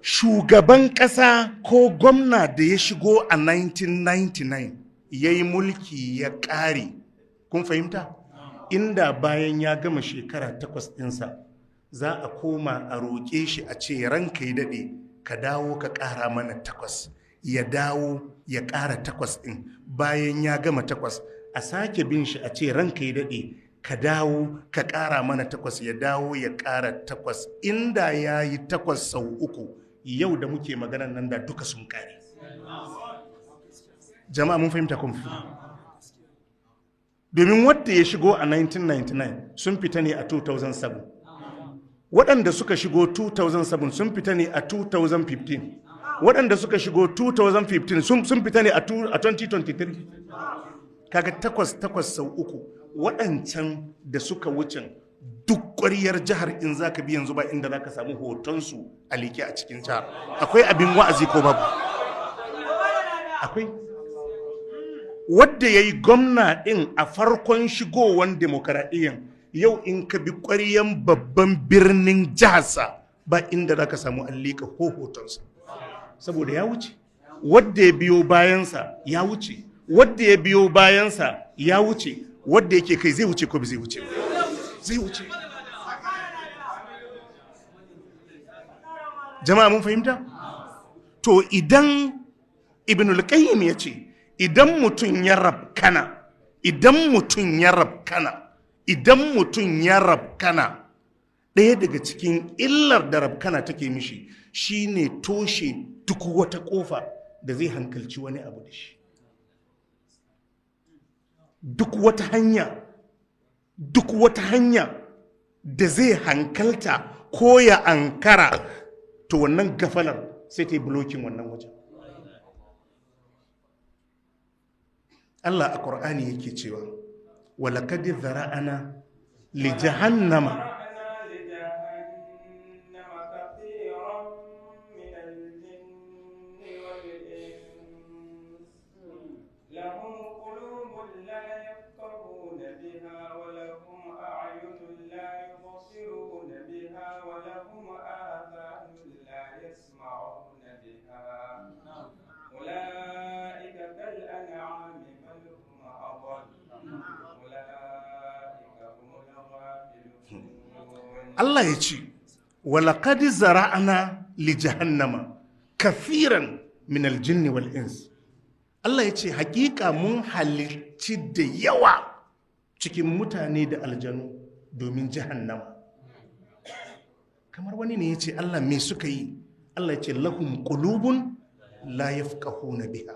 Shugaban ƙasa ko gwamna da ya shigo a 1999 ya yi mulki ya ƙare, kun fahimta? Inda bayan ya gama shekara 8 ɗinsa za a koma a roƙe shi a ce ranka yi daɗe ka dawo ka ƙara mana 8, ya dawo ya ƙara 8 ɗin. Bayan ya gama 8 a sake bin shi a ce ranka yi daɗe ka dawo ka ƙara mana 8, ya dawo ya ƙara 8. Inda ya yi 8 sau 3, yau da muke maganan nan da duka sun ƙare. Jama'a mun fahimta kun fahimta? Domin wadda ya shigo a 1999 sun fita ne a 2007. Waɗanda suka shigo 2007 sun fita ne a 2015. Waɗanda suka shigo 2015 sun fita ne a 2023. Kaga 8 8 sau 3. Waɗancan da suka wucin duk ƙwariyar jihar in za ka bi yanzu ba inda za ka samu hotonsu a liƙe a cikin jihar. Akwai abin wa'azi ko babu? Akwai. Wadda ya yi gwamna ɗin a farkon shigowan demokaradiyyan, yau in ka bi ƙwariyan babban birnin jiharsa ba inda za ka samu an liƙa ko hotonsa, saboda ya wuce. Wadda ya biyo bayansa ya wuce, wadda ya biyo bayansa ya wuce, wadda yake kai zai wuce ko zai wuce? Zai wuce. Jama'a mun fahimta? To idan Ibn al-Qayyim ya ce idan mutum ya rabkana, idan mutum ya rabkana, idan mutum ya rabkana, ɗaya daga cikin illar da rabkana take mishi shine toshe duk wata ƙofa da zai hankalci wani abu da shi. Duk wata hanya, duk wata hanya da zai hankalta ko ya ankara, to wannan gafalar sai ta yi blocking wannan wajen. Allah a Qur'ani yake cewa walaqad zara'ana li jahannama Allah ya ce walaqad zara'ana li jahannama kathiran min aljinni wal ins. Allah ya ce hakika mun halicci da yawa cikin mutane da aljanu domin jahannama. Kamar wani ne ya ce Allah me suka yi? Allah ya ce lahum qulubun la yafqahuna biha.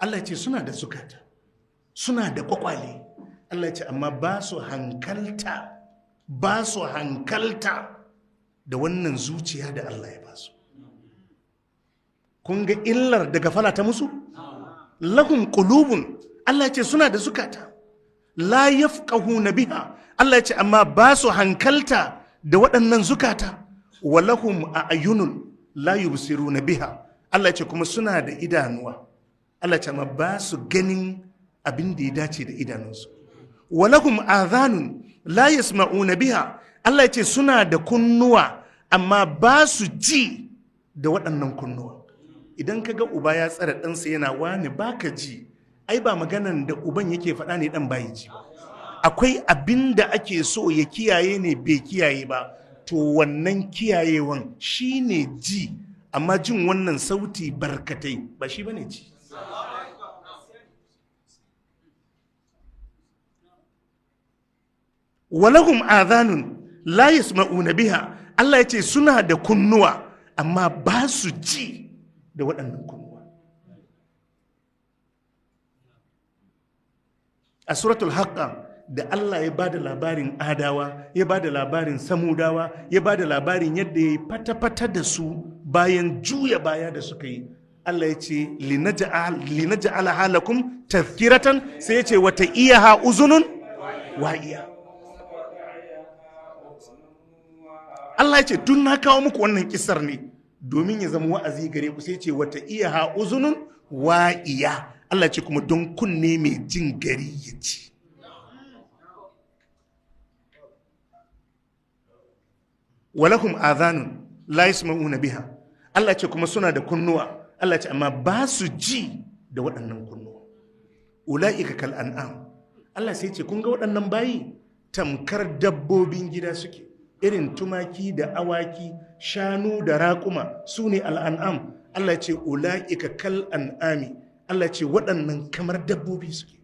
Allah ya ce suna da zukata, suna da kwakwale. Allah ya ce amma ba su hankalta, ba su hankalta da wannan zuciya da Allah ya ba su. Kun ga illar da gafala ta musu? Lahum qulubun, Allah ya ce suna da zukata, la yafqahuna biha. Allah ya ce amma ba su hankalta da waɗannan zukata. Wa lahum a'yunun la yubsiruna biha. Allah ya ce kuma suna da idanuwa. Allah ya ce amma ba su ganin abin da ya dace da idanunsu. Wa lahum adhanun la yasma'una biha. Allah ya ce suna da kunnuwa amma ba su ji da waɗannan kunnuwa. Idan ka ga uba ya tsare ɗansa yana wani baka ji, ai ba maganan da uban yake faɗa ne ɗan bayi ji. Akwai abin da ake so ya kiyaye ne bai kiyaye ba, to wannan kiyayewan shine ji, amma jin wannan sauti barkatai ba shi bane ji. Walahum adhanun la yasma'una biha. Allah ya ce suna da kunnuwa amma ba su ji da waɗannan kunnuwa. A suratul Haqqa da Allah ya bada labarin Adawa, ya bada labarin Samudawa, ya bada labarin yadda ya yi fata-fata da su bayan juya baya da suka yi. Allah ya ce linaj'ala halakum tazkiratan, sai ya ce wata iyaha uzunun wa'iya. Allah ya ce tun na kawo muku wannan kisar ne domin ya zama wa'azi gare ku, sai ce wata iyaha uzunun wa'iya. Allah ya ce kuma don kunne mai jin gari ya ci. Walahum adhanun la yasma'una biha. Allah ce kuma suna da kunnuwa. Allah ce amma ba su ji da waɗannan kunnuwa. Ula'ika kal an'am. Allah sai ce kun ga waɗannan bayi tamkar dabbobin gida suke, irin tumaki da awaki, shanu da raƙuma, su ne al'an'am. Allah ce ula'ika kal an'ami. Allah ce waɗannan kamar dabbobi suke.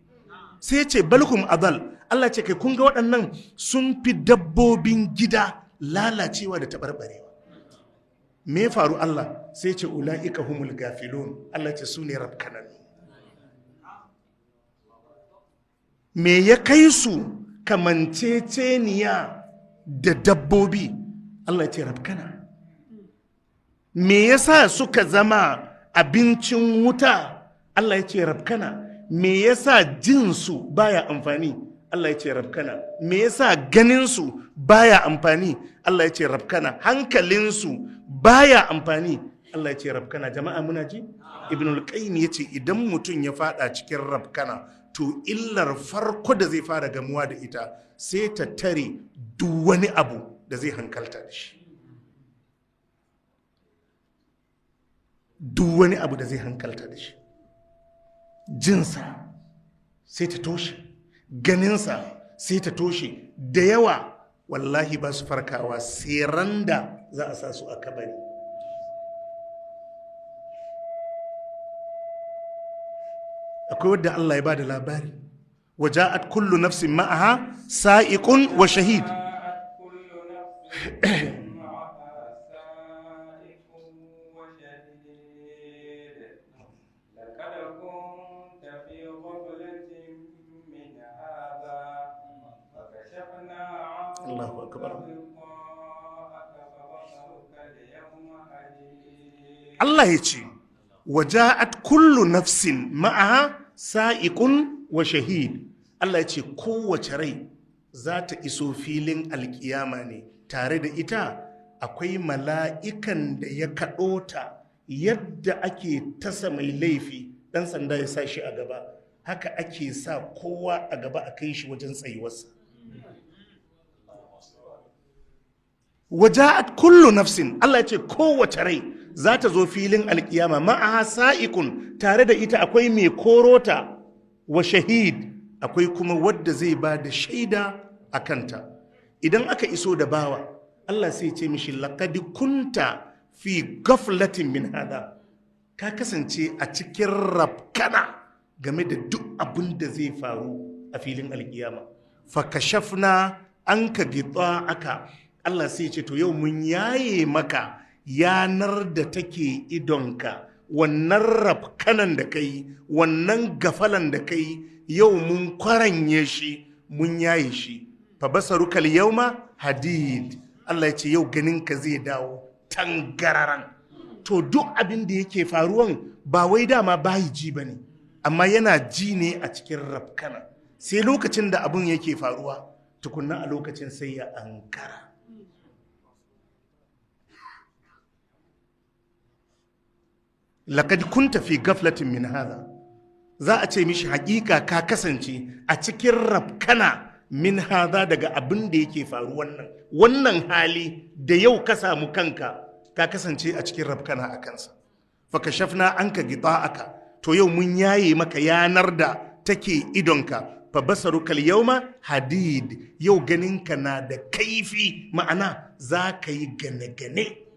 Sai ce balhum adal. Allah ce kai kun ga waɗannan sun fi dabbobin gida lalacewa da taɓarɓarewa. Me ya faru Allah? Sai ce ula'ika humul gafilun. Allah ce su ne rafkananu. Me ya kai su kamanceceniya da dabbobi? Allah ce rafkana. Me yasa suka zama abincin wuta? Allah ya ce rafkana. Me yasa jinsu baya amfani? Allah ya ce rafkana. Me yasa ganinsu baya amfani? Allah ya ce rafkana. Hankalinsu baya amfani? Allah ya ce rafkana. Jama'a muna ji? Ibn al-Qayyim yace idan mutum ya fada cikin rafkana, to illar farko da zai fara gamuwa da ita sai ta tare duk wani abu da zai hankalta da shi. Duk wani abu da zai hankalta da shi. Jinsa sai ta toshe, ganinsa sai ta toshe. Da yawa wallahi ba su farkawa sai randa za a sa su a kabari. Akwai wadda Allah ya ba da labari, waja'at kullu nafsin ma'aha sa'iqun wa shahid. Allahu akbar. Allah ya ce waja'at kullu nafsin ma'aha sa'iqun wa shahid. Allah ya ce kowace rai za ta iso filin alkiyama ne, tare da ita akwai mala'ikan da ya kaɗo ta yadda ake tasa mai laifi, ɗan sanda ya sa shi a gaba, haka ake sa kowa a gaba a kai shi wajen tsayuwarsa. Waja'at kullu nafsin, Allah ya ce kowace rai za ta zo filin alkiyama ma'aha sa'ikun, tare da ita akwai mai korota, wa shahid, akwai kuma wadda zai ba da shaida a kanta. Idan aka iso da bawa, Allah sai ce mishi laqad kunta fi ghaflatin min hada, ka kasance a cikin rafkana game da duk abin da zai faru a filin alkiyama. Fa kashafna anka aka, Allah sai ce to yau mun yaye maka yanar da take idonka, wannan rafkanan da kai, wannan gafalan da kai, yau mun kwaranye shi, mun yaye shi. Fa basarukal yawma hadid. Allah ya ce yau ganinka zai dawo tangararan. To duk abin da yake faruwan ba wai dama bayi ji bane, amma yana ji ne a cikin rafkana. Sai lokacin da abin yake faruwa tukunna a lokacin sai ya ankara. Laqad kunta fi gaflatin min hadha, za a ce mishi hakika ka kasance a cikin rafkana min hadha, daga abin da yake faru wannan wannan hali da yau ka samu kanka, ka kasance a cikin rafkana a kansa. Fa kashafna anka aka, to yau mun yaye maka yanar da take idonka. Fa basaruka al-yawma hadid, yau ganinka na da kaifi, ma'ana za ka yi gane-gane.